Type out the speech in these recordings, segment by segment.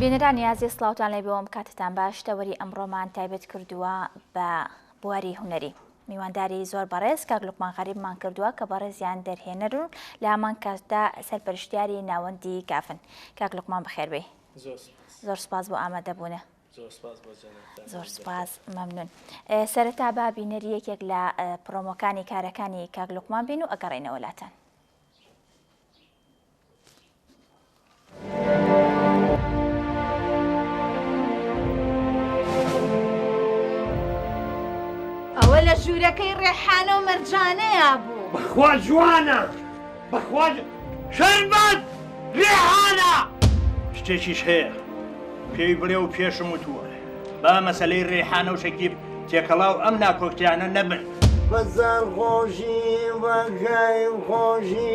بینەرانی ئازیز سڵاوتان لێ بێ ئەم کاتتان باش تەوەری ئەمڕۆمان تایبەت کردووە بە بواری هونەری میوانداری زۆر بەڕێز کاک لوقمان غەریبمان کردووە کە بەڕێزیان دەرهێنەر و لە هەمان کاتدا سەرپەرشتیاری ناوەندی گافن کاک لوقمان بەخێربێی زۆر سپاس بۆ ئامادەبوونە زۆر سپاس مەمنون سەرەتا با بینەری یەکێک لە پرۆمۆکانی کارەکانی کاک لوقمان بین و ئەگەڕێنەوە لاتان. ئەوە لە ژوورەکەی ڕێحانە و مەرجانەیا بوو. بەخوا جوانە بەخوا شەربەت ڕێحانە. شتێکیش هەیە پێی بڵێ و پێشم وتووە با مەسەلەی ڕێحانە و شەکیب تێکەڵاو ئەم ناکۆکیانە نەبن. بە سەرخۆشی بە کەیف خۆشی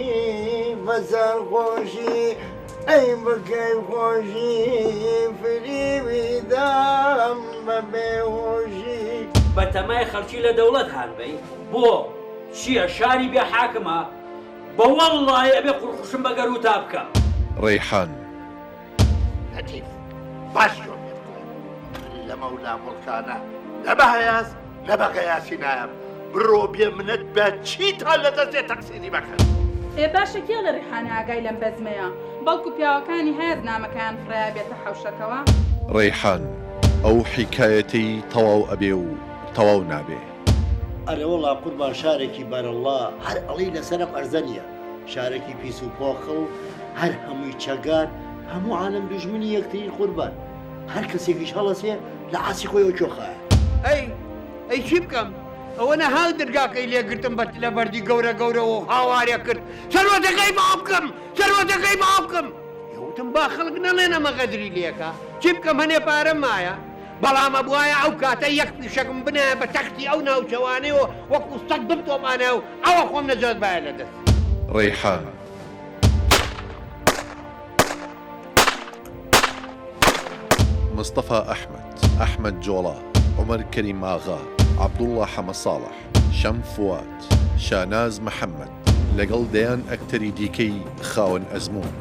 بە سەرخۆشی ئەی بە کەیف خۆشی فریوی دام بە بێهۆشی. بەتەمای خەڵکی لە دەوڵەت هان بەی؟ بۆ؟ چییە شاری بێ حاکمە؟ بە وەڵڵاهی ئەبێ قوڕخوشم بە گەرووتا بکەم. ڕەیحان. لەتیف، باش گوێم لێ بگرە، من لەمەولا موڵکانە نە بە هەیاس نە بە غەیاسی نایەم، بڕۆ بێ منەت بە چیتان لە دەست دێ تەقسیری مەکەن. ئێ باشە کێ لە ڕیحانە ئاگای لەم بەزمەیە؟ بەڵکو پیاوەکانی هەیاس نامەکەیان فڕێیابێتە حەوشەکەوە؟ ڕەیحان، ئەو حیکایەتەی تەواو ئەبێ و تەواو نابێ. ئەرەوەڵا قوربان شارێکی بەرەڵا هەر ئەڵێی لەسەر ئەم ئەرزە نیە شارێکی پیس و پۆخڵ هەر هەمووی چەگار هەموو عالەم دوژمنی یەکترین قوربان هەر کەسێکیش هەڵەسێ لە عاسی خۆیەوە کۆخایە. ئەی ئەی چی بکەم ئەوەنە هاو درگاکەی لێ گرتم بە تلە بەردی گەورە گەورەوە و هاوارێ کرد سەروەتەکەی باوکم سەروەتەکەی باوکم وتم با خەڵک نەڵێن ئەمە غەدری لێکا چی بکەم هەنێ پارەم مایە بەڵام ئەبوایە ئەو کاتە یەک فیشەکم بنایە بە تەختی ئەو ناوچەوانەیەوە وەکو سەگ بمتۆپانایە و ئەوە خۆم نەجات بایە لە دەست. ڕەیحان. مستەفا ئەحمەد، ئەحمەد جۆڵا، عومەر کەریم ئاغا، عەبدوڵڵا حەمەساڵح، شەم فواد، شاناز محەمەد، لەگەڵ دەیان ئەکتەری دیکەی خاوەن ئەزموون.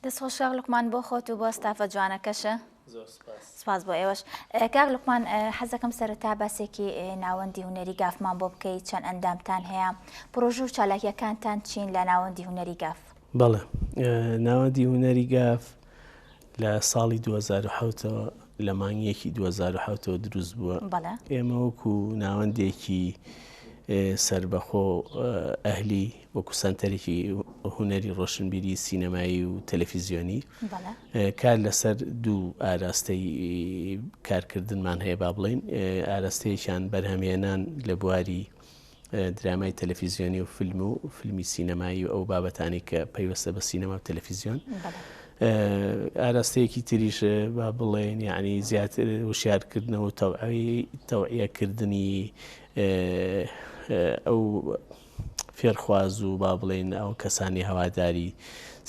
دەست خۆش کاک لوقمان بۆ خۆت و بۆ ستافە جوانەکەشە سپاس بۆ ئێوەش کاک لوقمان حەزەکەم سەرەتا باسێکی ناوەندی هونەری گافمان بۆ بکەیت چەند ئەندامتان هەیە پرۆژە و چالاکیەکانتان چین لە ناوەندی هونەری گاف بەڵێ ناوەندی هونەری گاف لە ساڵی 2007ەوە لە مانگی یەکی 2007ەوە دروست بووە ئێمە وەکو ناوەندێکی سربەخۆ ئەهلی وەکو سەنتەرێکی هونەری ڕۆشنبیری سینەمایی و تەلەفیزیۆنی کار لەسەر دوو ئاراستەی کارکردنمان هەیە با بڵین ئاراستەیەکیان بەرهەمهێنان لە بواری درامای تەلەفیزیۆنی و فیلم و فیلمی سینەمایی و ئەو بابەتانی کە پەیوەستە بە سینەما و تەلەفیزیۆن ئاراستەیەکی تریش با بڵێن یعنی زیاتر وشیارکردنەوە و تەوعیەکردنی ئەو فێرخواز و با بڵێین ئەو کەسانی هەواداری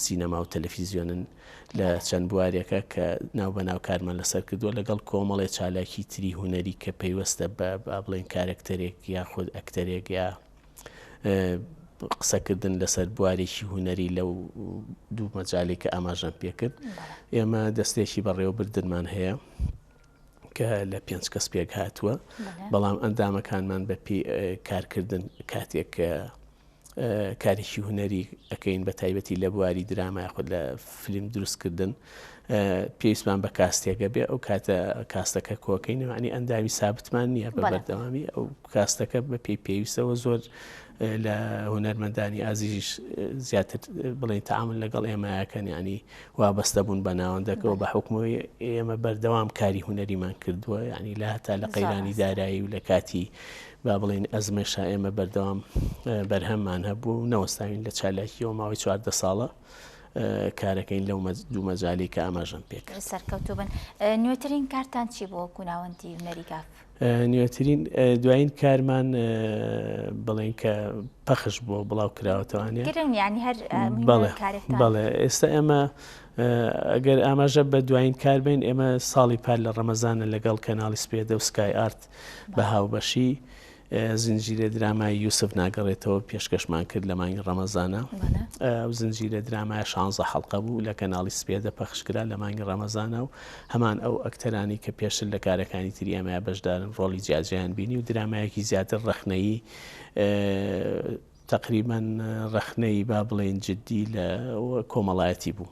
سینەما و تەلەفیزیۆنن لە چەند بوارێکە کە ناو بە ناو کارمان لەسەر کردووە لەگەڵ کۆمەڵێ چالاکی تری هونەری کە پەیوەستە بە با بڵێن کارەکتەرێک یاخود ئەکتەرێک یا قسەکردن لەسەر بوارێکی هونەری لەو دوو مەجالێک کە ئاماژەم پێکرد ئێمە دەستێکی بەڕێوەبردنمان هەیە کە لە پێنج کەس پێک هاتووە بەڵام ئەندامەکانمان بە پێی کارکردن کاتێک کە کارێکی هونەری ئەەکەین بە تایبەتی لە بواری دراما یاخود لە فیلم دروستکردن پێویستمان بە کاستێکە بێ ئەو کاتە کاستەکە کۆکەین ینی ئەندامی سابتمان نییە بە بەردەوامی ئەو کاستەکە بە پێی پێویستەوە زۆر لە هونەرمەندانی ئازیزیش زیاتر بڵێن تەعامول لەگەڵ ئێمەکەن ینی وابەستە بوون بە ناوەندەکەوە بە حوکمەوەی ئێمە بەردەوام کاری هونەریمان کردووە یعنی لە هەتا لە قەیرانی دارایی و لە کاتی با بڵێین ئەزمەشا ئێمە بەردەوام بەرهەممان هەبوو و نەوەستاوین لە چالاکیەوە ماوەی 14 ساڵە. کارەکەین لەو دوو مەجالی کە ئاماژەم پێکرد. سەرکەوتوو بن. نوێترین کارتان چی بوو وەکو ناوەندی هونەری گاف؟ نوێترین دوایین کارمان بڵێن کە پەخش بووە بڵاو کراوەتەوانە گرنگ یانی هەر بەڵێ بەڵێ ئێستا ئێمە ئەگەر ئاماژە بە دوایین کار بین ئێمە ساڵی پار لە ڕەمەزانە لەگەڵ کەناڵی سپێدە و سکای ئارت بە هاوبەشی زنجیرە درامای یوسف ناگەڕێتەوە پێشکەشمان کرد لە مانگی ڕەمەزانە. ئەو زنجیرە درامایە شانزە حەڵقە بوو لە کەناڵی سپێدە پەخشکرا لە مانگی ڕەمەزانە و هەمان ئەو ئەکتەرانی کە پێشتر لە کارەکانی تری ئێمەیا بەشدارن ڕۆڵی جیاجیایان بینی و درامایەکی زیاتر ڕەخنەیی تەقریبەن ڕەخنەی با بڵێین جدی لە کۆمەڵایەتی بوو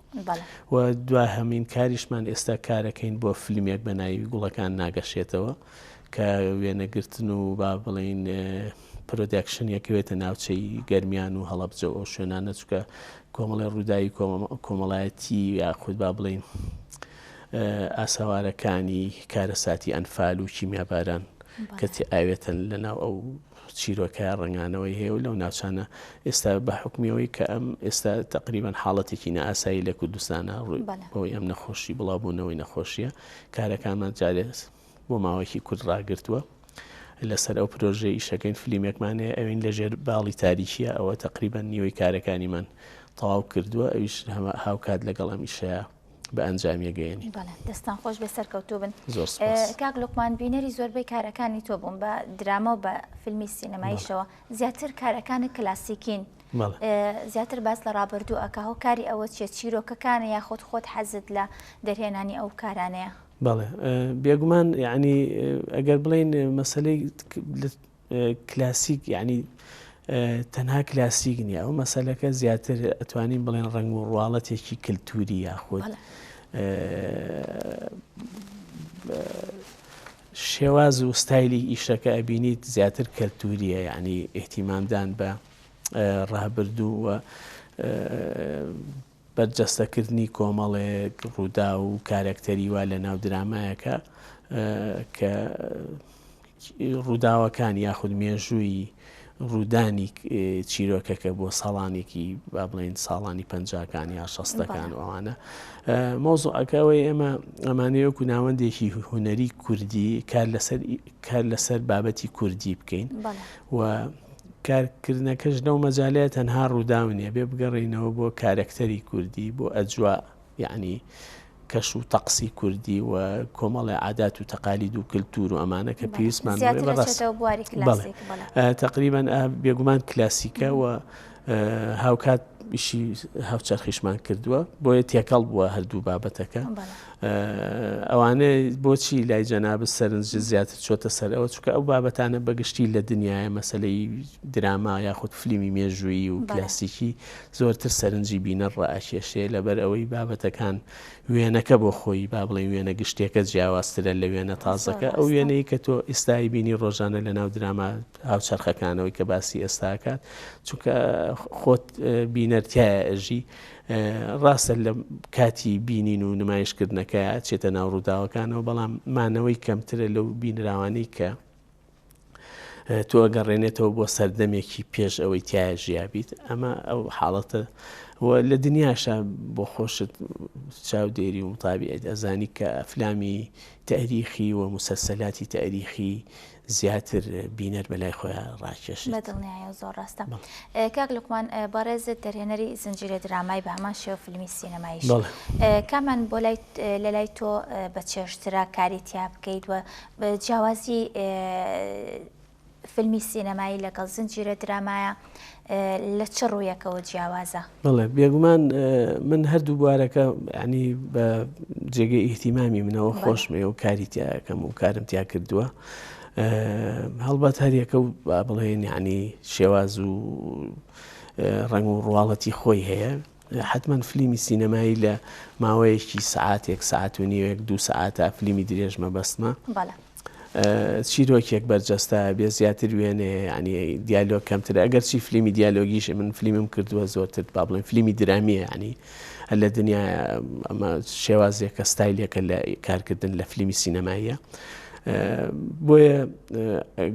و دواهەمین کاریشمان ئێستا کارەکەین بۆ فیلمێک بە ناوی گوڵەکان ناگەشێتەوە کە وێنەگرتن و با بڵێین production یەکەوێتە ناوچەی گەرمیان و هەڵەبجە و ئەو شوێنانە چکە کۆمەڵی ڕووداوی کۆمەڵایەتی یاخود با بڵێین ئاسەوارەکانی کارەساتی ئەنفال و کیمیاباران کە ئاوێتن لەناو ئەو چیرۆکە ڕەنگانەوەی هەیە و لەو ناوچانە ئێستا بە حوکمی ئەوەی کە ئەم ئێستا تەقریبەن حاڵەتێکی نائاسایی لە کوردستانە ڕووی بەوەی ئەم نەخۆشی بڵاوبوونەوەی نەخۆشیە کارەکانمان جارێ بۆ ماوەیەکی کورت ڕاگرتووە لەسەر ئەو پرۆژەی ئیشەکەین فلیمێکمان هەیە ئەوین لەژێر باڵی تاریکیە ئەوە تەقریبەن نیوەی کارەکانیمان تەواو کردووە ئەویش هاوکات لەگەڵ ئەم ئیشەیە بە ئەنجامی گەیەنین. بەڵێ دەستان خۆش بێ سەرکەوتوو بن. زۆر سپاس. کاک لوقمان بینەری زۆربەی کارەکانی تۆ بووم بە دراما و بە فیلمی سینەماییشەوە زیاتر کارەکانت کلاسیکین زیاتر باس لە ڕابردوو ئەکا هۆکاری ئەوە چیە چیرۆکەکانە یاخود خۆت حەزت لە دەرهێنانی ئەو کارانەیە؟ بەڵێ بێگومان یعنی ئەگەر بڵێین مەسەلەی کلاسیک یعنی تەنها کلاسیک نییە ئەو مەسەلەکە زیاتر ئەتوانین بڵێن ڕنگ و ڕواڵەتێکی کللتوری یاخود شێواز و ستایلی ئیشەکە ئەبینیت زیاتر کەلتوریە یعنی ئیهتیمامدان بە ڕابردوو و بەرجەستەکردنی کۆمەڵێک ڕووداو و کارەکتەری وا لە ناو درامایەکە کە ڕووداوەکان یاخود مێژووی ڕوودانی چیرۆکەکە بۆ ساڵانێکی با بڵێن ساڵانی پەنجاکان یا شەستەکان و ئەوانە مەوزوعەکە ئەوەی ئێمە ئەمانەیە وەکو ناوەندێکی هونەری کوردی کار لەسەر کار لەسەر بابەتی کوردی بکەین و کارکردنەکەش لەو مەجالەیە تەنها ڕووداو نیە بێ بگەڕێینەوە بۆ کارەکتەری کوردی بۆ ئەجوا یەعنی کەش و تەقسی کوردی و کۆمەڵێ عادات و تەقالید و کلتور و ئەمانە کە پێویستمان تقریبا بێگومان کلاسیکە و هاوکات ئیشی هاوچەرخیشمان کردووە بۆیە تێکەڵ بووە هەردوو بابەتەکە ئەوانە بۆچی لای جەنابت سەرنج زیاتر چۆتە سەر ئەوە چونکە ئەو بابەتانە بەگشتی لە دنیایە مەسەلەی دراما یاخود فلیمی مێژوویی و کلاسیکی زۆرتر سەرنجی بینەر ڕائەکێشێ لەبەر ئەوەی بابەتەکان وێنەکە بۆ خۆی با بڵێین وێنە گشتیەکە جیاوازترە لە وێنە تازەکە ئەو وێنەی کە تۆ ئێستای بینی ڕۆژانە لە ناو دراما هاوچەرخەکانەوەی کە باسی ئێستاکات چونکە خۆت بینەر تایە ئەژی ڕاستە لە کاتی بینین و نمایشکردنەکە ئەچێتە ناو ڕووداوەکانەوە، بەڵام مانەوەی کەمترە لەو بینراوانەی کە تۆ ئەگەڕێنێتەوە بۆ سەردەمێکی پێش ئەوەی تایە ژیابیت ئەمە ئەو حاڵەتە و لە دنیاشە بۆ خۆشت چاودێری و متابیعیت ئەزانی کە ئەفلامی تاریخی و مسەلسەلاتی تاریخی زیاتر بینەر بەلای خۆیا ڕاکێشێت. بە دڵنیایەوە زۆر ڕاستە. کاک لوقمان بەڕێزت دەرهێنەری زنجیرە درامای بە هەمان شێوە فیلمی سینەماییش. کامان بۆ لای لە لای تۆ بە چێژترە کاری تیا بکەیت و جیاوازی فیلمی سینەمایی لەگەڵ زنجیرە درامایە لە چ ڕوویەکەوە جیاوازە؟ بەڵێ بێگومان من هەردوو بوارەکە ینی بە جێگەی ئیهتیمامی منەوە خۆشمێ و کاری تیاکەم و کارم تیا کردووە هەڵبەت هەریەکە و با بڵێن یعنی شێواز و ڕەنگ و ڕواڵەتی خۆی هەیە حتمما فلیمی سینەمایی لە ماوەیەکی سعاتێک سعات و نیوێک دوو سعاتە فلیمی درێژ مەبەستمە چیرۆکێک بەرجەستە بێ زیاتر وێنەیە یانی دیالۆگ کەمترە ئەگەرچی فلیمی دیالۆگیش من فلیمم کردووە زۆرتر با بڵێن فلیمی درامیە یانی لە دنیا ئەمە شێوازێکە ستایلێکە لە کارکردن لە فلیمی سینەماییە. بۆیە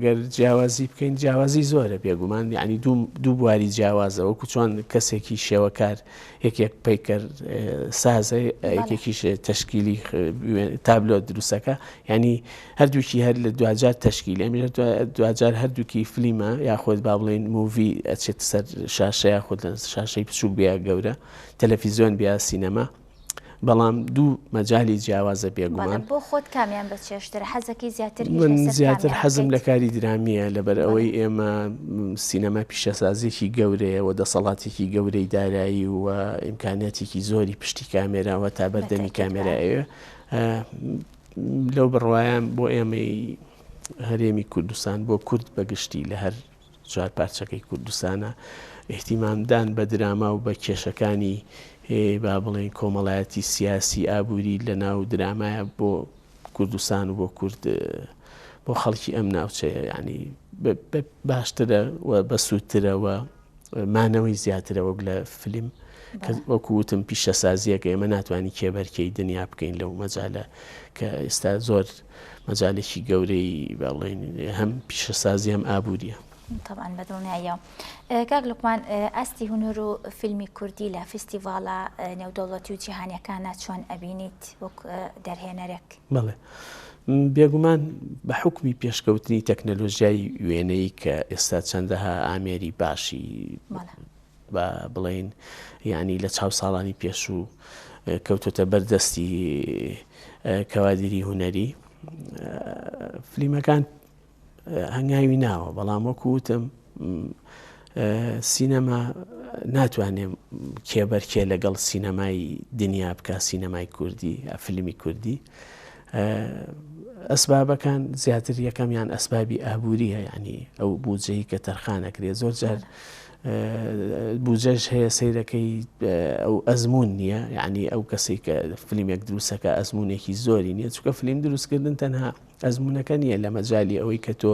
گەر جیاوازی بکەین جیاوازی زۆرە بێگومان یعنی دوو بواری جیاوازە وەکو چۆن کەسێکی شێوەکار یەکێک پەیکەر سازە یەکێکیش تەشکیلی تابلۆ دروستەکە ینی هەردووکی هەر لە دواجار تەشکیل ئەمی دواجار هەردووکی فلیمە یاخود با بڵێین movie ئەچێت سەر شاشە یاخود لە شاشەی بچووک بیا گەورە تەلەفیزیۆن بیا سینەما بەڵام دوو مەجالی جیاوازە بێگومان. بۆ خۆت کامیان بە چێژترە حەزەکەی زیاتر ئیش من لەسەر زیاتر کامیان حەزم بکەیت؟ لە کاری درامییە لەبەر ئەوەی ئێمە سینەما پیشەسازییەکی گەورەیە و دەسەڵاتێکی گەورەی دارایی و ئیمکانیاتێکی زۆری پشتی کامێرا و تا بەردەمی بەتەئکید کامێرا وایە. ئەوێ لەو بڕوایەم بۆ ئێمەی هەرێمی کوردستان بۆ کورد بەگشتی لە هەر چوارپارچەکەی کوردستانە، ئیهتیمامدان بە دراما و بە کێشەکانی با بڵێین کۆمەڵایەتی، سیاسی، ئابووری لە ناو درامایە بۆ کوردستان و بۆ کورد بۆ خەڵکی ئەم ناوچەیە یانی باشترە و بەسوودترە و مانەوەی زیاترە وەک لە فلیم کە وەکو وتم پیشەسازیەکە ئێمە ناتوانین کێبەرکێی دنیا بکەین لەو مەجالە کە ئێستا زۆر مەجالێکی گەورەی بەڵێن هەم پیشەسازی هەم ئابووریە. طبعا بە دڵنیاییەوە کاک لوقمان ئاستی هونەر و فیلمی کوردی لە فیستیڤاڵە نێودەوڵەتی و جیهانیەکانە چۆن ئەبینیت وەک دەرهێنەرێک؟ بەڵێ بێگومان بە حوکمی پێشکەوتنی تەکنەلۆژیای وێنەیی کە ئێستا چەندەها ئامێری باشی با بڵێین یعنی لە چاو ساڵانی پێشوو کەوتۆتە بەردەستی کەوادری هونەری فلیمەکان هەنگاوی ناوە بەڵام وەکو وتم سینەما ناتوانێ کێبەرکێ لەگەڵ سینەمای دنیا بکە سینەمای کوردی فیلمی کوردی ئەسبابەکان زیاتر یەکەمیان ئەسبابی ئابووریە ینی ئەو بودجەی کە تەرخانەکرێت زۆر جار بودجەش هەیە سەیرەکەی ئەو ئەزمون نییە یعنی ئەو کەسێک کە فیلمێک دروستەکە ئەزمونێکی زۆری نییە چونکە فیلم دروستکردن تەنها ئەزموونەکە نییە لە مەجالی ئەوەی کە تۆ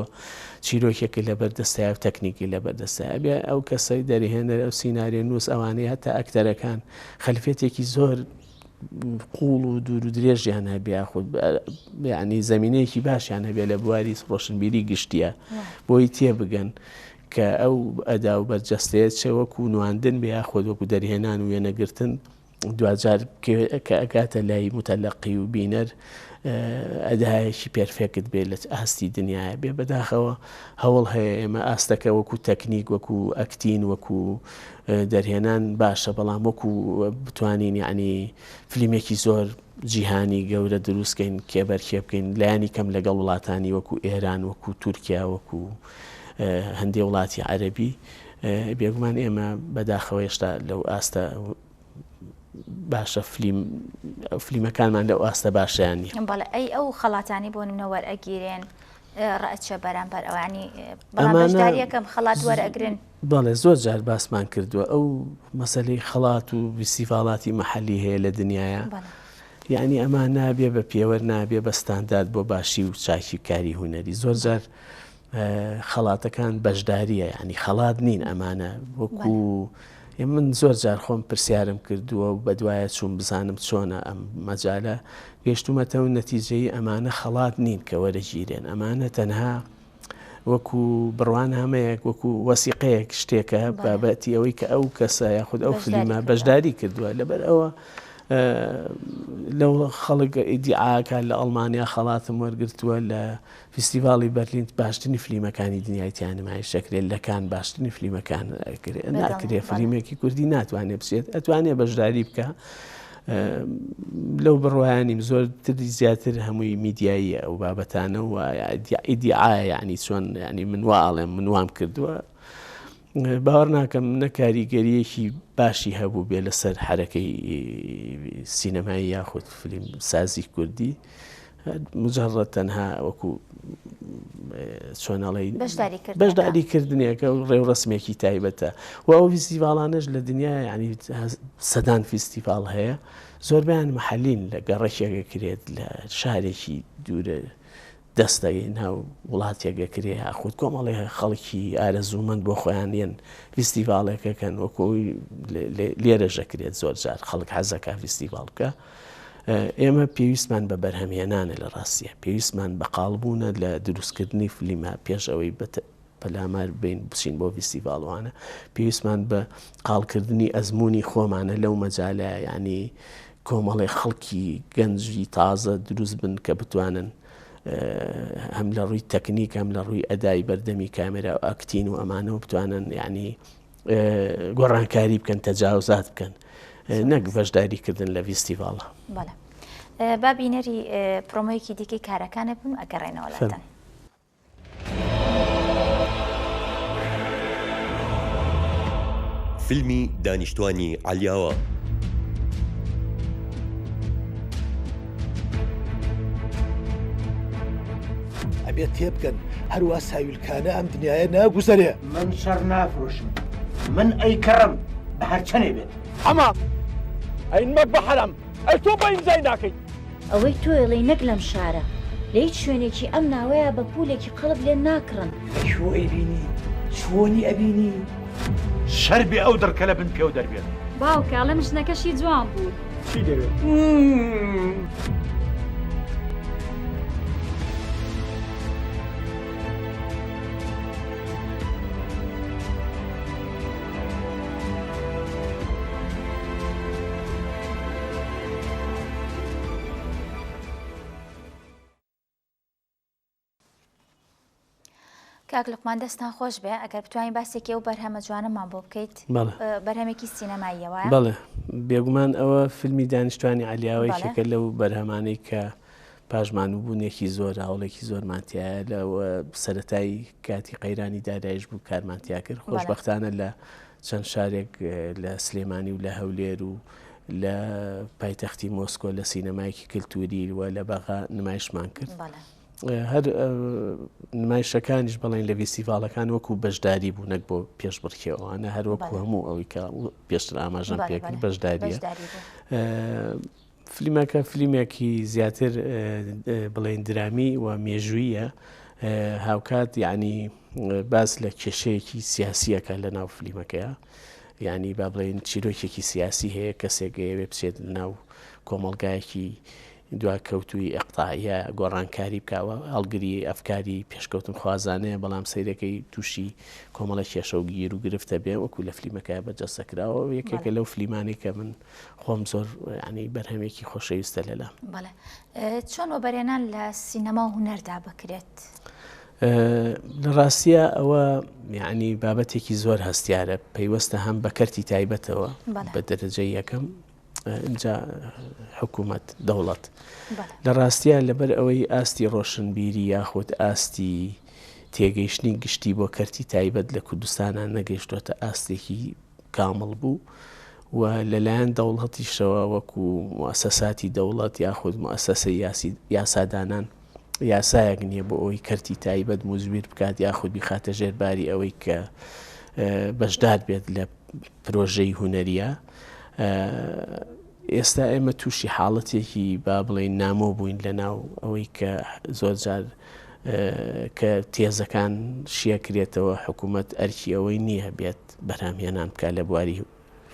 چیرۆکێکت لەبەر دەستایە و تەکنیکی لەبەر دەستایە ئەبێ ئەو کەسەی دەرهێنەر ئەو سیناریۆ نووس ئەوانەی هەتا ئەکتەرەکان خەلفێتێکی زۆر قوڵ و دوور و درێژیان هەبێ یاخود یعنی زمینەیەکی باشیان هەبێ لە بواری ڕۆشنبیری گشتیە بۆی تێبگەن کە ئەو ئەدا و بەرجەستەیە چە وەکو نواندن بێ یاخود وەکو دەرهێنان و وێنەگرتن دواجار کە ئەگاتە لای موتەلەقی و بینەر ئەدایەکی پێرفێکت بێ لە ئاستی دنیاە بێ بەداخەوە هەوڵ هەیە ئێمە ئاستەکە وەکو تەکنیک وەکو ئەکتین وەکو دەرهێنان باشە بەڵام وەکو بتوانین یعنی فلیمێکی زۆر جیهانی گەورە دروستکەین کێبەرکێ بکەین لایەنی کەم لەگەڵ وڵاتانی وەکو ئێران وەکو تورکیا وەکو هەندێ وڵاتی عەربی بێگومان ئێمە بەداخەوە هێشتا لەو ئاستە باشە فلیم فلیمەکانمان لەو ئاستە باشیان نیە. بەڵێ ئەی ئەو خەڵاتانی بۆ نمونە وەرئەگیرێن ڕەچە بەرامبەر ئەوانی بەڵام بەشداریەکەم خەڵات وەرئەگرن؟ بەڵێ زۆر جار باسمان کردووە ئەو مەسەلەی خەڵات و فیستیڤاڵاتی مەحەلی هەیە لە دنیاە یعنی ئەمە نابێ بە پێوەر نابێ بە ستاندارد بۆ باشی و چاکی کاری هونەری زۆر جار خەڵاتەکان بەشداریە یعنی خەڵات نین ئەمانە وەکو من زۆر جار خۆم پرسیارم کردووە و بەدوایە چوون بزانم چۆنە ئەم مەجالە گەشتومەتەوە نەتیجەی ئەمانە خەڵات نین کە وەرەگیرێن ئەمانە تەنها وەکو بڕوانامەیەک وەکو وەسیقەیەک شتێکە بابەتی ئەوەی کە ئەو کەسە یاخود ئەو فلیمە بەشداری کردووە لەبەر ئەوە لەو خەڵک ئیدیعاکە لە ئەڵمانیا خەڵاتم وەرگرتووە لە فیستیڤاڵی بەرلین باشترین فلیمەکانی دنیای تیا نمایش دەکرێت، لە کان باشترین فلیمەکان ناکرێت، فلیمێکی کوردی ناتوانێت بچێت، ئەتوانێت بەشداری بکە. لەو بڕوایانیم زۆرتری زیاتر هەمووی میدیاییە ئەو بابەتانە و ئیدیعایە یعنی چۆن ینی من وا ئەڵێم من وام کردووە باوەڕ ناکەم نە کاریگەریەکی باشی هەبوو بێ لەسەر حرەکەی سینەمایی یاخود فلیم سازی کوردی مجرد تەنها وەکو چۆنەڵی بەشداری کردنێکە و ڕێوڕسمێکی تایبەتە و ئەو فیستیڤاڵانەش لە دنیا ینی سەدان فیستیڤاڵ هەیە زۆربیان محلین لە گەڕەکێکە کرێت لە شارێکی دوورە دەستەی ناو وڵاتێک ئەکرێ یاخود کۆمەڵێ خەڵکی ئارەزوومەند بۆ خۆیان یەن فیستیڤاڵێکەکەن وەکۆی لێرەش ئەکرێت زۆر جار خەڵک حەزەکە فیستیڤاڵ بکە. ئێمە پێویستمان بە بەرهەمهێنانە لە ڕاستیە پێویستمان بە قاڵبوونە لە دروستکردنی فلیمە پێش ئەوەی پەلامار بین بچین بۆ ڤیستیڤاڵوانە پێویستمان بە قاڵکردنی ئەزمموی خۆمانە لەو مەجالە ینی کۆمەڵی خەڵکی گەنجی تازە دروست بن کە بتوانن هەم لە ڕووی تەکنیک هەم لە ڕووی ئەدای بەردەمی کامێرا و ئەکتین و ئەمانەوە بتوانن یعنی گۆڕانکاری بکەن تەجاوزات بکەن نەک بەشداری کردن لە ڤیستیڤاڵە. بەڵێ با بینەری پرۆمۆیەکی دیکەی کارەکانە بم ئەگەڕێنەوە لاتان. فیلمی دانیشتوانی عەلیاوا. ئەبێت تێبگەن هەروا ساویلکانە ئەم دنیایە ناگوزەرێ. من شەڕ نافرۆشم من ئەیکڕم بە هەر چەنێ بێت. حەمە ئەی نمەک بە حەرام ئەی تۆ بۆ ئیمزای ناکەیت. ئەوەی تۆ ئەڵێی نەک لەم شارە لە هیچ شوێنێکی ئەم ناوەیا بە پوولێکی قەڵب لێت ناکڕن. لە کوێ ئەیبینی؟ چۆنی ئەبینی؟ شەر بێ ئەو دڕکە لە بن پێو دەربێت. باوکە ئەڵێم ژنەکەشی جوان بوو. چی دەوێت؟ کاک لوقمان دەستان خۆش بێ ئەگەر بتوانین باسێکی ئەو بەرهەمە جوانەمان بۆ بکەیت بەرهەمێکی سینەماییە وایە؟ بەڵێ بێگومان ئەوە فیلمی دانیشتوانی عەلیاوە یەکێکە لەو بەرهەمانەی کە پاش مانووبوونێکی زۆر هەوڵێکی زۆرمان تایە لە سەتای کاتی قەیرانی دارایش بوو کارمان تیا کرد خۆشببختانە لە چەند شارێک لە سلێمانی و لە هەولێر و لە پایتەختی مۆسکۆ لە سینەمایەکی کللتوری و لە بەغا نمایشمان کرد. هەر نمایشەکانیش بەڵێن لە ڤیستیڤاڵەکان وەکو بەشداری بوو نەک بۆ پێشبڕکێ ئەوانە هەر وەکو هەموو ئەوەی کە پێشتر ئاماژەم پێکرد بەشداریە فلیمەکە فلیمێکی زیاتر بڵێن درامی و مێژوویە هاوکات یعنی باس لە کێشەیەکی سیاسیەکە لە ناو فلیمەکەیە یعنی با بڵێن چیرۆکێکی سیاسی هەیە کەسێک ئەیەوێ بچێت ناو کۆمەڵگایەکی دواکەوتووی ئیقتاعیە گۆڕانکاری بکا و هەڵگری ئەفکاری پێشکەوتنخوازانەیە، بەڵام سەیرەکەی تووشی کۆمەڵێک کێشە و گیر و گرفت دەبێ وەکو لە فلیمەکە بەرجەستە کراوە و یەکێکە لەو فلیمانەی کە من خۆم زۆر یانی بەرهەمێکی خۆشەویستە لەلام. بەڵێ چۆن وەبەرهێنان لە سینەما و هونەردا بکرێت؟ لە ڕاستیە ئەوە یعنی بابەتێکی زۆر هەستیارە پەیوەستە هەم بە کەرتی تایبەتەوە بە دەرەجەی یەکەم ئینجا حکوومەت دەوڵەت لە ڕاستیا لەبەر ئەوەی ئاستی ڕۆشنبیری یاخود ئاستی تێگەیشتنی گشتی بۆ کەرتی تایبەت لە کوردستانە نەگەیشتۆتە ئاستێکی کامڵ بوو و لەلایەن دەوڵەتیشەوە وەکو موسەساتی دەوڵەت یاخود موسەسە یاسادانان یاسایەک نییە بۆ ئەوەی کەرتی تایبەت موزویر بکات یاخود بیخاتە ژێر باری ئەوەی کە بەشدار بێت لە پرۆژەی هونەریە ئێستا ئێمە تووشی حاڵەتێکی با بڵێین نامۆ بووین لە ناو ئەوەی کە زۆرجار کە تێزەکان شیەکرێتەوە حکوومەت ئەرکی ئەوەی نییە بێت بەرهەمهێنان بکات لە بواری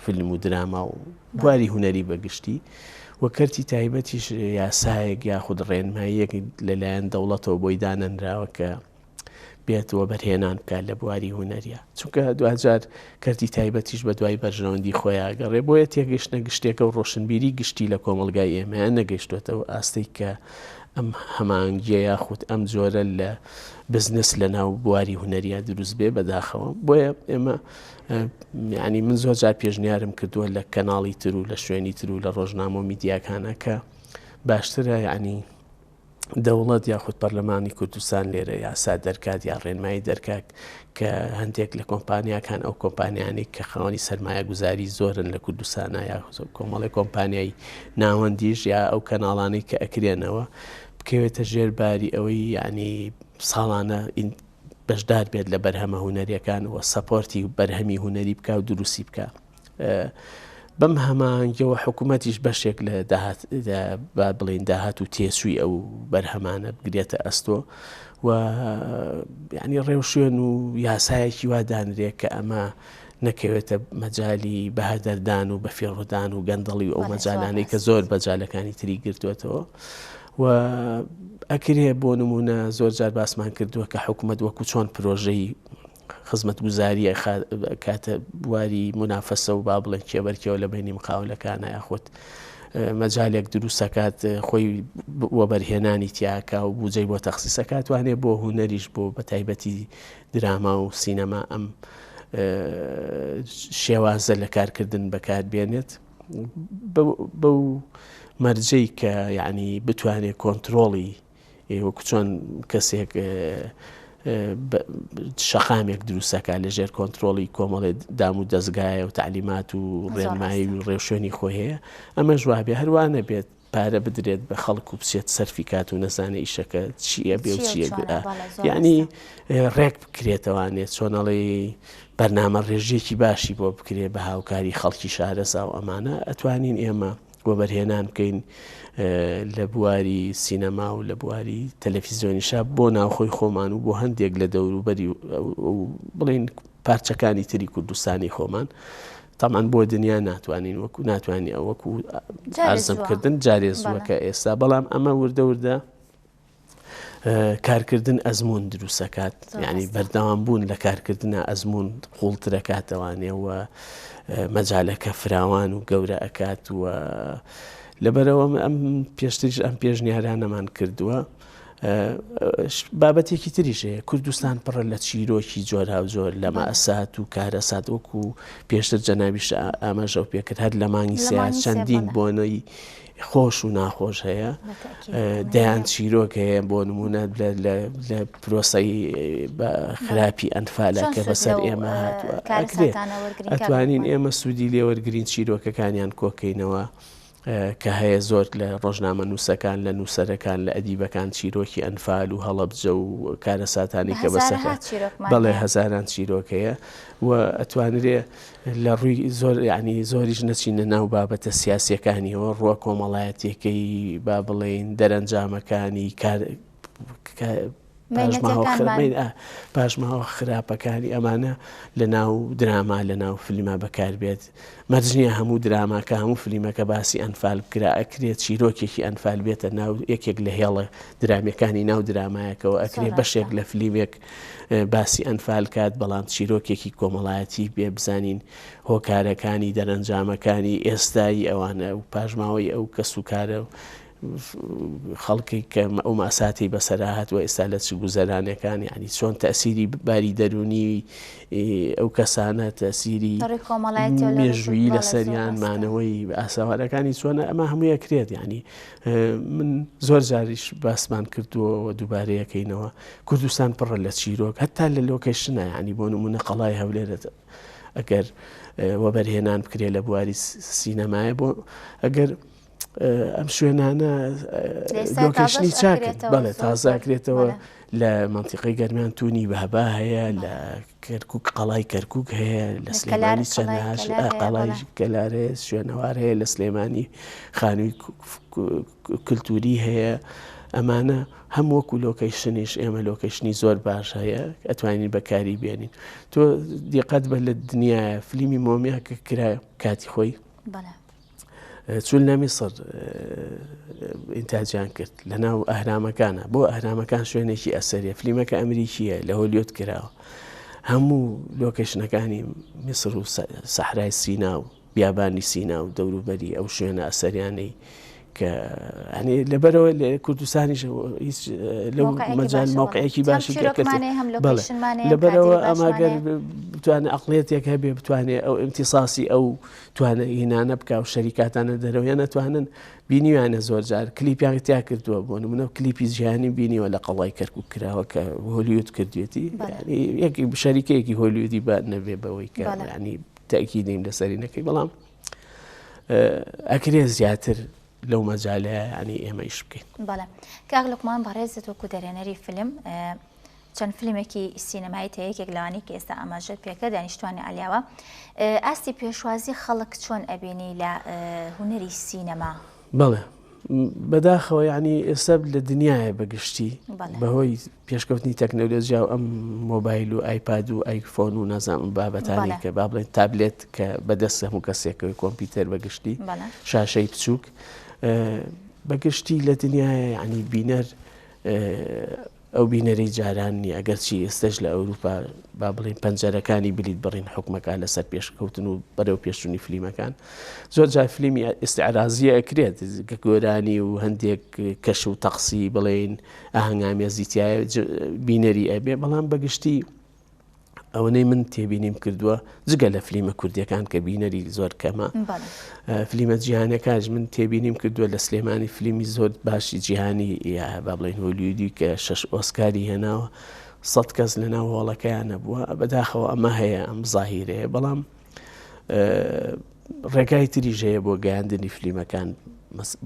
فیلم و دراما و بواری هونەری بەگشتی و کەرتی تایبەتیش یاسایەک یاخود ڕێنماییەک لەلایەن دەوڵەتەوە بۆی دانەنراوە کە بێت وەبەرهێنان بکات لە بواری هونەریا چونکە دواجار کەرتی تایبەتیش بە دوای بەرژەوەندی خۆیان گەڕێ بۆیە تێگەشتنە گشتێکە و ڕۆشنبیری گشتی لە کۆمەڵگای ئێمەیان نەگەیشتوێتەوە ئاستێک کە ئەم هەمانگیە یاخود ئەم جۆرە لە بزنس لە ناو بواری هونەریا دروست بێ بەداخەوە بۆیە ئێمە ینی من زۆر جار پێشنیارم کردووە لە کەناڵی تر و لە شوێنی تر و لە ڕۆژنامە و میدیاکانە کە باشترە یعنی دەوڵەت یاخود پەرلەمانی کوردستان لێرە یاسا دەرکات یا ڕێنمایی دەرکات کە هەندێک لە کۆمپانیاکان ئەو کۆمپانیانەی کە خاوەنی سەرمایە گوزاری زۆرن لە کوردستانە یا کۆمەڵی کۆمپانیای ناوەندیش یا ئەو کەناڵانەی کە ئەکرێنەوە بکەوێتە ژێر باری ئەوەی یعنی ساڵانە بەشدار بێت لە بەرهەمە هونەریەکان و support ی بەرهەمی هونەری بکە و دروستی بکە. بەم هەماهەنگیەوە حکوومەتیش بەشێک لە داهات با بڵێین داهات و تێچووی ئەو بەرهەمانە بگرێتە ئەستۆ و یعنی ڕێوشوێن و یاسایەکی وا دانرێ کە ئەمە نەکەوێتە مەجالی بەهەدەردان و بەفیڕۆدان و گەندەڵی و ئەو مەجالانەی کە زۆر بەجالەکانی تری گرتووەتەوە و ئەکرێ بۆ نمونە زۆر جار باسمان کردووە کە حکوومەت وەکو چۆن پرۆژەی خزمەتگوزاری کاتە بواری منافەسە و با بڵێن کێبەرکێوە لە بینی مقاولەکانە یاخود مەجالێک دروستەکات خۆی وەبەرهێنانی تیاکە و بجەی بۆ تەخسیسەکات توانێ بۆ هوەریش بۆ بە تایبەتی دراما و سینەما ئەم شێوازە لە کارکردن بەکار بێنێت بەو مەرجەی کە یعنی بتوانێت کۆنتترۆڵی وەکو چۆن کەسێک شەقامێک دروستەکە لە ژێر کۆنتترۆڵی کۆمەڵێ دام و دەستگایە و تعلیمات و ڕێنمایی و ڕێوشوێنی خۆی هەیە ئەمەش وابێ هەروانە بێت پارە بدرێت بە خەڵک و بچێت سەرفی کات و نەزانێ ئیشەکە چییە بێ و چییە یعنی ڕێک بکرێتەوانێت چۆنەڵی بەرنامە ڕێژێکی باشی بۆ بکرێ بە هاوکاری خەڵکی شارەزا و ئەمانە ئەتوانین ئێمە وەبەرهێنان بکەین لە بواری سینەما و لە بواری تەلەفیزیۆنیشا بۆ ناوخۆی خۆمان و بۆ هەندێک لە دەوروبەری بڵین پارچەکانی تری کوردستانی خۆمان تامان بۆ دنیا ناتوانین وەکو ناتوانانی ئەو وەکو ئارزم کردن جارێ زووەکە ئێستا بەڵام ئەمە وردە وردە کارکردن ئەزمون دروستەکات ینی بەردەوام بوون لە کارکردە ئەزمون قوڵترەکاتەوانێ و مەجالەکە فراوان و گەورە ئەکات و لەبەرەوە ئەم پێشتریش ئەم پێشنیارانەمان کردووە. بابەتێکی تریش هەیە کوردستان پڕە لە چیرۆکی جۆراوجۆر لە مەئسات و کارەسات وەکو پێشتر جەنابیش ئاماژە و پێکرد هەر لە مانگی سێ چەندین بۆنەی خۆش و ناخۆش هەیە دەیان چیرۆک هەیە بۆ نمونە لە پرۆسەی بە خراپی ئەنفالە کە بەسەر ئێمە هاتووە ئەتوانین ئێمە سوودی لێوەرگین چیرۆکەکانیان کۆکەینەوە. کە هەیە زۆر لە ڕۆژنامەنووسەکان، لە نووسەرەکان، لە ئەدیبەکان چیرۆکی ئەنفال و هەڵەبجە و کارەساتانی کە بەسەر بەڵێ هەزاران چیرۆک هەیە و ئەتوانرێ لە ڕووی زۆر یعنی زۆریش نەچینە ناو بابەتە سیاسیەکانیەوە ڕووە کۆمەڵایەتیەکەی با بڵێین دەرەنجامەکانی کار پاشماوە خراپەکانی ئەمانە لە ناو دراما لە ناو فلیما بەکاربێت مەرج نییە هەموو دراماکە هەموو فلیمەکە باسی ئەنفال بکرا ئەکرێت چیرۆکێکی ئەنفال بێتە ناو یەکێک لە هێڵە درامیەکانی ناو درامایەکەوە ئەکرێ بەشێک لە فلیمێک باسی ئەنفال کات بەڵام چیرۆکێکی کۆمەڵایەتی بێ بزانین هۆکارەکانی دەرەنجامەکانی ئێستایی ئەوانە و پاشماوەی ئەو کەس و کارە خەڵکی کە ئەو ماساتی بەسەرا هاتووە ئێستا لە چ گوزەرانەکان یعنی چۆن تەسیری باری دەرونی ئەو کەسانە تەسیری مێژوویی لەسەریان مانەوەی ئاسەوارەکانی چۆنە ئەمە هەموویە کرێت یعنی من زۆر جاریش باسمان کردووە دووبارەیەکەینەوە کوردستان پڕە لە چیرۆک هەتا لە لۆکەیشنە یعنی بۆ نمونە قەڵای هەولێرە ئەگەر وەبەرهێنان بکرێت لە بواری سینەمایە بۆ ئەگەر ئەم شوێنانە لۆکەیشنی چاکن بەڵێ تازە ئەکرێتەوە لە مەنتیقەی گەرمیان تونی بابا هەیە لە کەرکک قەڵای کەرکک هەیە لە سلێمانی چەندهاش قەڵای کەلارێ شوێنەوار هەیە لە سلێمانی خانووی کللتوری هەیە ئەمانە هەم وەکو لۆکەیشنیش ئێمە لۆکەیشنی زۆر باش هەیە ئەتوانین بەکاری بێنین تۆ دیقەت بە لە دنیاە فلیمی مۆمیا کە کرا کاتی خۆی چون لە میسر ئینتاجیان کرد لە ناو ئەهرامەکانە بۆ ئەهرامەکان شوێنێکی ئەسەریە فلیمەکە ئەمریکیە لە هۆلیۆت کراوە هەموو لۆکەشنەکانی میسر و سەحرای سینا و بیابانی سینا و دەوروبەری ئەو شوێنە ئەسەریانەی کە ئەنی لەبەرەوە لە کوردستانیش هیچ لەو مەجال مەوقعێکی باشی لەبەرەوە ئەماگەر بتوانێت ئەقلێتێک هەبێ بتوانێت ئەو ئیمتیساسی ئەو توانە هینانە بکا و شەریکاتانە دەرەوە یان ئەتوانن بینیویانە زۆر جار کلیپیان تیا کردووە بۆ نمونە کلیپی جیهانی بینیوە لە قەڵای کەرکک کراوە کە هۆلیود کردوێتی یەک شەریکەیەکی هۆلیودی بە نەبێ بەوەی کە ینی تاکیدیم لەسەری نەکەی بەڵام ئەکرێ زیاتر لەو مەجالەیە ینی ئێمە ئیش بکەین. بەڵێ کاک لوقمان بەڕێزت وەکو دەرهێنەری فیلم چەند فیلمێکی سینەمایی تە یەکێک لەوانەی کە ئێستا ئاماژەت پێکرد دانیشتوانی عەلیاوە ئاستی پێشوازی خەڵک چۆن ئەبینی لە هونەری سینەما؟ بەڵێ. بەداخەوە یعنی ئێستا لە دنیاە بە گشتی بەهۆی پێشکەوتنی تەکنەلۆژیا و ئەم مۆبایل و ئایپاد و ئایفۆن و نازانم بابەتانی کە با بڵێن تابلێت کە بەدەست هەموو کەسێکەوەی کۆمپیوتەر بە گشتی شاشەی بچووک بەگشتی لە دنیاە یعنی بینەر ئەو بینەرەی جاران نییە، ئەگەرچی ئێستەش لە ئەوروپا با بڵێین پەنجەرەکانی بلیت بڕین حوکمەکە لەسەر پێشکەوتن و بەرەو پێشچوونی فلیمەکان زۆر جار فلیمی ئیستعرازیە ئەکرێت کە گۆرانی و هەندێک کەش و تەقسی بڵێین ئاهەنگامێزی تایە بینەری ئەبێ بەڵام بەگشتی ئەوەنەی من تێبینیم کردووە جگە لە فلیمە کوردیەکان کە بینەری زۆر کەمە فلیمە جیهانەکانش من تێبینیم کردووە لە سلێمانی فلیمی زۆر باشی جیهانی یا با بڵێن هۆلیودی کە شەش ئۆسکاری هێناوە سەد کەس لە ناو هۆڵەکەیان نەبووە بەداخەوە ئەمە هەیە ئەم زاهیرەیە بەڵام ڕێگای تریش هەیە بۆ گەیاندنی فلیمەکان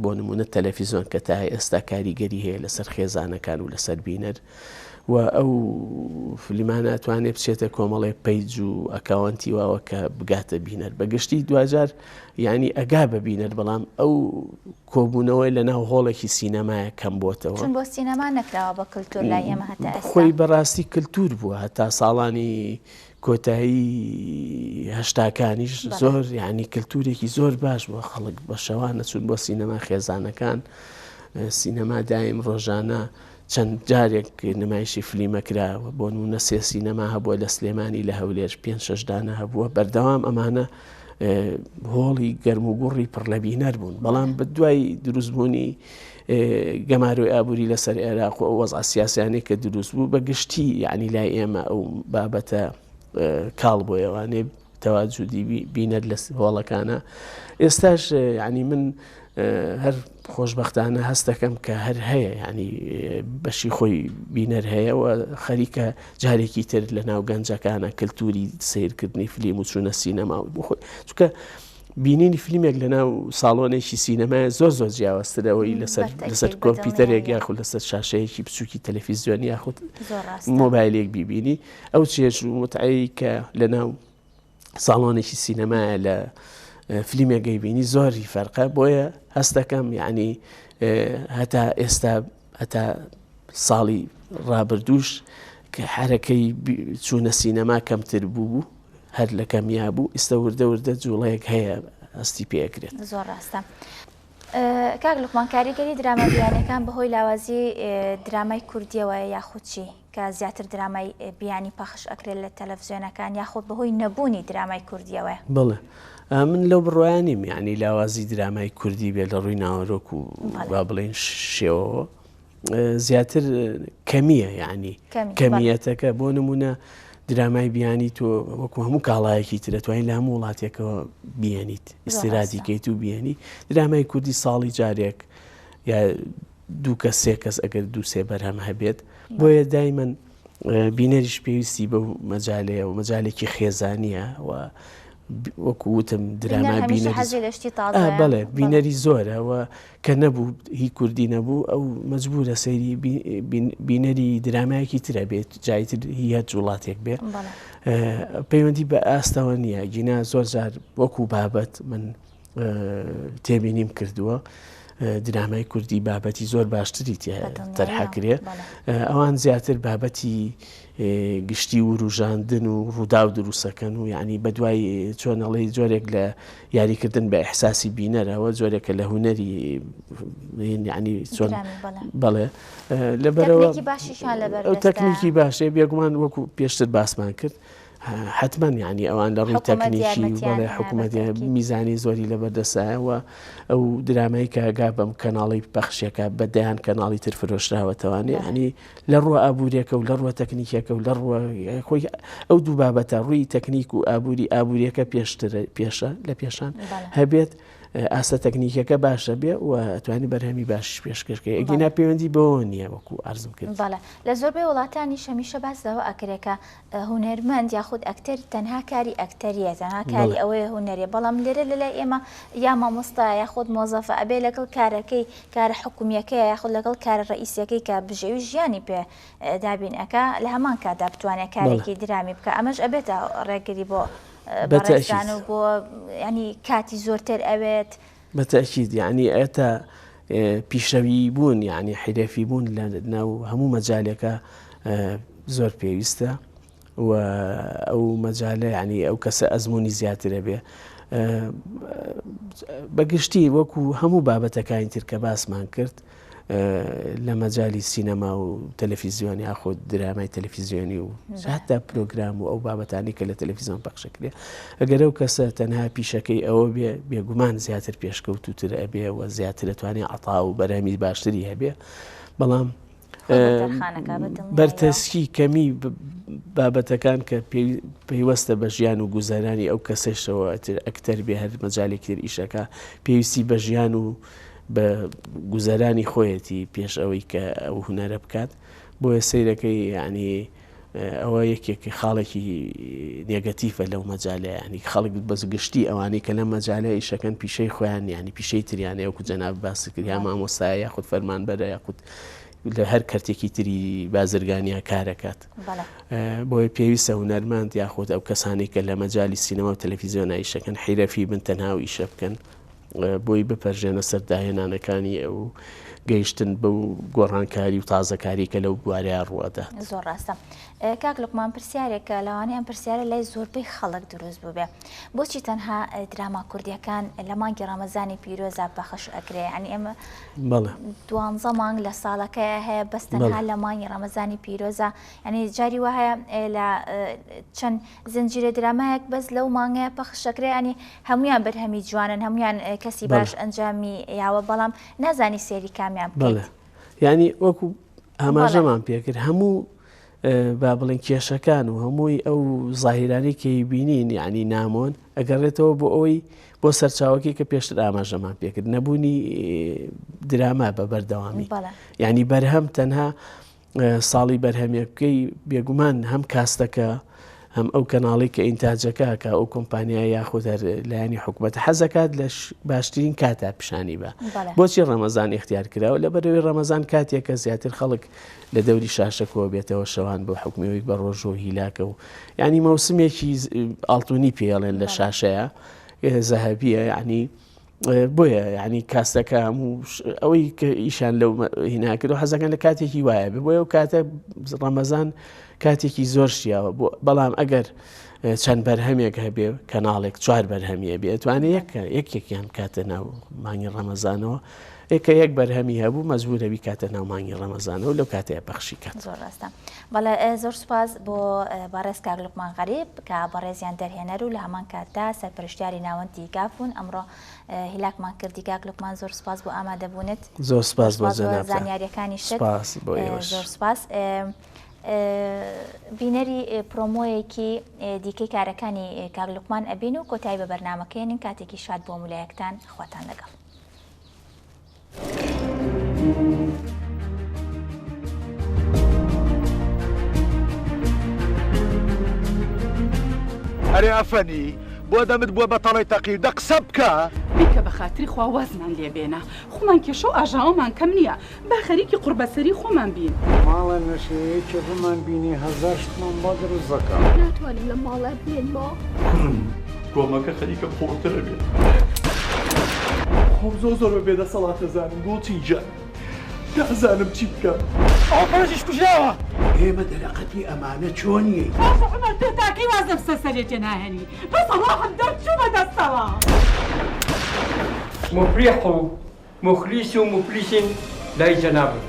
بۆ نمونە تەلەفیزۆن کە تا ئێستا کاریگەری هەیە لەسەر خێزانەکان و لەسەر بینەر و ئەو فلیمانە توانێ بچێتە کۆمەڵێک page و account ی واوە کە بگاتە بینەر بەگشتی دواجار یعنی ئەگا بە بینەر بەڵام ئەو کۆبوونەوەی لە ناو هۆڵێکی سینەمایە کەم بۆتەوە چون بۆ سینەما نەکراوە بە کللتور لای ئێمە هەتا خۆی بەڕاستی کللتور بووە هەتا ساڵانی کۆتایی هەشتاکانیش زۆر یعنی کللتورێکی زۆر باش بووە خەڵک بە شەوان نەچوون بۆ سینەما خێزانەکان سینەما دایم ڕۆژانە چەند جارێک نمایشی فلیمە کراوە بۆ نمونە سێ سینەما هەبووە لە سلێمانی لە هەولێر پێ شەش دانە هەبووە بەردەوام ئەمانە هۆڵی گەرم و گوڕی پڕ لە بینەر بوون بەڵام بە دوای دروستبوونی گەمارۆی ئابووری لەسەر عێراق و ئەو وەزعە سیاسیانەی کە دروست بوو بە گشتی یعنی لای ئێمە ئەو بابەتە کاڵ بۆیەوانێ تەواجودی بینەر لە هۆڵەکانە ئێستاش یعنی من هەر خۆشببختانە هەستەکەم کە هەر هەیە ینی بەشی خۆی بینەر هەیە و خەریکە جارێکی تر لە ناو گەنجەکانە کللتوری سیرکردنی فلیم و چوونە سینەما و بخۆی چکە بینینی فلیمێک لە ناو ساڵۆنێکی سینەمای زۆر زۆر جیاوازترەوەی لەسەر لەسەر کۆمپیوتەرێک یاخود لەسەر شاشەیەکی بچووکی تەلەفیزیۆن یاخود مۆبایلێک بیبینی ئەو چێژ و متعەی کە لە ناو ساڵۆنێکی سینەمایە لە فلیمێک گەیبینی زۆری فەرقە بۆیە هەستەکەم یعنی هەتا ئێستا هەتا ساڵی ڕابردووش کە حرەکەی چوونە سینەما کەمتر بوو هەر لە کەمیا بوو ئیستا وردە وردە جوڵەیەک هەیە هەستی پێکرێت. زۆر ڕاستە. کاک لوقمان کاریگەری دراما بیانیەکان بەهۆی لاوازی درامای کوردیەوەیە یاخود چی کە زیاتر درامای بیانی پەخش ئەکرێت لە تەلەفزیۆنەکان یاخود بەهۆی نەبوونی درامای کوردیەوەیە؟ بەڵێ من لەو بڕوایە نیم یعنی لاوازی درامای کوردی بێت لە ڕووی ناوەرۆک و با بڵێین شێوەوە زیاتر کەمیە یعنی کەمیەتەکە بۆ نمونە درامای بیانی تۆ وەکو هەموو کاڵایەکی ترە توانین لە هەموو وڵاتێکەوە بیێنیت ئیسرادی کەیت و بیێنی درامای کوردی ساڵی جارێک یا دوو کەس سێ کەس ئەگەر دوو سێ بەرهەم هەبێت بۆیە دایمەن بینەریش پێویستی بەو مەجالەیە و مەجالێکی خێزانیە و وەکو وتم دراما بینەری بەڵێ بینەری زۆرە و کە نەبوو هی کوردی نەبوو ئەو مەجبورە سەیری بینەری درامایەکی ترە بێت جایتر هی هەر وڵاتێک بێ پەیوەندی بە ئاستەوە نییە گینا زۆر جار وەکو بابەت من تێبینیم کردووە درامای کوردی بابەتی زۆر باشتری تەرحەکرێ ئەوان زیاتر بابەتی گشتی وروژاندن و ڕووداو دروستەکەن و یعنی بەدوای چۆنەڵی جۆرێک لە یاریکردن بە ئیحساسی بینەرەوە جۆرێکە لە هونەری یعنی چۆن بەڵێ لەبەرەوە ئەو تەکنیکی باشێ بێگومان وەکو پێشتر باسمان کرد حتمما یعنی ئەوان لە ڕووی تەکنیکی بەڵێ حکوومەت میزانی زۆری لەبەردەسایە و ئەو درامای کە گا بەم کەناڵی پەخشێکە بە دەیان کەناڵی تر فرۆشراوەتەوانێ ینی لە ڕووە ئابووریەکە و لە ڕووە تەکنیکیەکە و لە ڕووە خۆی ئەو دوو بابەتە ڕووی تەکنیک و ئابووری ئابووریەکە پێشتر پێشە لە پێشان هەبێت ئاستە تەکنیکەکە باشە بێ و توانی بەرهەمی باشیش پێشکەشکەی ئەگینا پەیوەندی بەوە نییە وەکو ئارزم کرد. بەڵێ لە زۆربەی وڵاتانیش هەمیشە باس لەوە ئەکرێ کە هونەرمەند یاخود ئەکتەر تەنها کاری ئەکتەریە تەنها کاری ئەوەیە هونەریە بەڵام لێرە لەلای ئێمە یا مامۆستایە یاخود مۆزەفە ئەبێ لەگەڵ کارەکەی کارە حکومیەکەیە یاخود لەگەڵ کارە ڕئیسیەکەی کە بژێوی ژیانی پێ دابین ئەکا لە هەمان کاتدا بتوانێت کارێکی درامی بکە ئەمەش ئەبێتە ڕێگری بۆ بەڕێزان و بۆ ینی کاتی زۆرتر ئەوێت. بەتەئکید یانی ئەتا. پیشەوی بوون یعنی حیرەفی بوون لە ناو هەموو مەجالێکە زۆر پێویستە و ئەو مەجالە یعنی ئەو کەسە ئەزمموی زیاترە بێ بەگشتی وەکو هەموو بابەتەکانی تر کە باسمان کرد لە مەجالی سینەما و تەلەفیزیۆن یاخود درامای تەلەفیزیۆنی و هەتا پرۆگرام و ئەو بابەتانی کە لە تەلەفیزیۆن پەخشەکرێ ئەگەر ئەو کەسە تەنها پیشەکەی ئەوە بێ بێگومان زیاتر پێشکەوتوتر ئەبێ و زیاتر ئەتوانێ عەتا و بەرهەمی باشتری هەبێ بەڵام بەرتەسکی کەمی بابەتەکان کە پەیوەستە بە ژیان و گوزەرانی ئەو کەسێشەوە ئەکتەر بێ هەر مەجالێکی تر ئیشەکە پێویستی بە ژیان و بە گوزەرانی خۆیەتی پێش ئەوەی کە ئەو هونەرە بکات بۆیە سەیرەکەی یعنی ئەوە یەکێک خاڵێکی نێگەتیفە لەو مەجالە ینی خەڵک بەس گشتی ئەوانەی کە لەم مەجالە ئیشەکەن پیشەی خۆیان ینی پیشەی تریانە وەکو جەناب باست کرد یا مامۆستایە یاخود فەرمانبەرە یاخود لە هەر کەرتێکی تری بازرگانیا کارەکات بۆیە پێویستە هونەرمەند یاخود ئەو کەسانی کە لە مەجالی سینەما و تەلەفیزیۆن ئیشەکەن حیرەفی بن تەنها و ئیشە بکەن بۆی بپەرژێنە سەر داهێنانەکانی ئەو گەیشتن بەو گۆڕانکاری و تازەکاری کە لەو بوارەیا ڕووئەدات. زۆر ڕاستە. کاک لوقمان پرسیارێک کە لەوانەیە ئەم پرسیارە لای زۆربەی خەڵک دروست بووبێ. بۆچی تەنها دراما کوردیەکان لە مانگی ڕەمەزانی پیرۆزا پەخش ئەکرێ؟ یانی ئێمە بەڵێ. دوانزە مانگ لە ساڵەکەیا هەیە بەس تەنها لە مانگی ڕەمەزانی پیرۆزا یانی جاری وا هەیە لە چەند زنجیرە درامایەک بەس لەو مانگەیە پەخش دەکرێت ینی هەمویان بەرهەمی جوانن هەمویان کەسی باش ئەنجامی یاوە بەڵام نازانی سێری کامیان بڵێ ینی وەکو ئاماژەمان پێکرد هەموو با بڵێن کێشەکان و هەمووی ئەو زاهیرانی کە بینین یعنی نامۆن ئەگەڕێتەوە بۆ ئەوەی بۆ سەرچاوەکەی کە پێشتر ئاماژەمان پێکرد نەبوونی دراما بە بەردەوامی ینی بەرهەم تەنها ساڵی بەرهەمێک بکەی بێگومان هەم کاستەکە هەم ئەو کەناڵی کە ئینتاجەکە کە ئەو کۆمپانیا یاخود هەر لایەنی حکوومەت حەزەکات لە باشترین کاتا پیشانی بە بۆچی ڕەمەزان اختیار کراوە لە بەرەوەی ڕەمەزان کاتێکە زیاتر خەڵک لە دەوری شاشە کۆ بێتەوە شەوان بۆ حکومیەوەی بە ڕۆژ و هیلاکە و ینی مەوسمێکی ئاڵتونی پێڵێن لە شاشەیە زەهبیە یعنی بۆیە یعنی کاستەکە هەموو ئەوەی کە ئیشان لەو هینا کرد و حەزەکەن لە کاتێکی وایە بێ بۆیە و کاتە ڕەمەزان کاتێکی زۆر شیاوە بۆ بەڵام ئەگەر چەند بەرهەمێک هەبێ کەناڵێک چوار بەرهەمیە بێ توانێت یەک یەکێکیان بکاتە ناو مانگی ڕەمەزانەوە ئێکە یەک بەرهەمی هەبوو مەجبورە بیکاتە ناو مانگی ڕەمەزانەوە لەو کاتەیە پەخشی کات. زۆر ڕاستە. بەڵێ زۆر سوپاس بۆ بەڕێز کاک لوقمان غەریب کە بەڕێزیان دەرهێنەر و لە هەمان کاتدا سەرپەرشتیاری ناوەندی گاف بوون ئەمڕۆ هیلاکمان کردی کاک لوقمان زۆر سوپاس بۆ ئامادەبوونت زۆر سوپاس بۆ جەنابتان زانیاریەکانیشت سوپاس بۆ ئێوەش زۆر سوپاس بینەری پرۆمۆیەکی دیکەی کارەکانی کاک لوقمان ئەبین و کۆتایی بە بەرنامەکەیەنین کاتێکی شاد بۆ مولایەکتان خواتان لەگەڵ. ئەرێ ئەفەنی بۆ دەمت بووە بە تەڵەی تەقیو دە قسە بکە. بیکە بە خاتری خوا وازمان لێ بێنە خومان کێشە و ئاژاوەمان کەم نیە با خەریکی قوڕبەسەری خۆمان بین. ماڵە نەشێ یەکێ بمانبینێ هەزار شتمان بۆ دروست دەکا. ناتوانم لەم ماڵە بمێنمەوە. کوڕم گۆمەکە خەریکە قوڵتر ئەبێت. خۆم زۆر زۆر بە بێدەسەڵات ئەزانم گوڵچین گیان نازانم چی بکەم. ئەوە فەرەجیش کوژراوە. ئێمە دەرەقەتی ئەمانە چۆن یەین؟ ئاخ عومەر تۆ تاکەی واز لەم سەرسەریەتیە ناهێنی بەس ڕۆحم دەرچوو بە دەستەوە. موفلیح و موخلیس و موفلیسین لای جەنابت.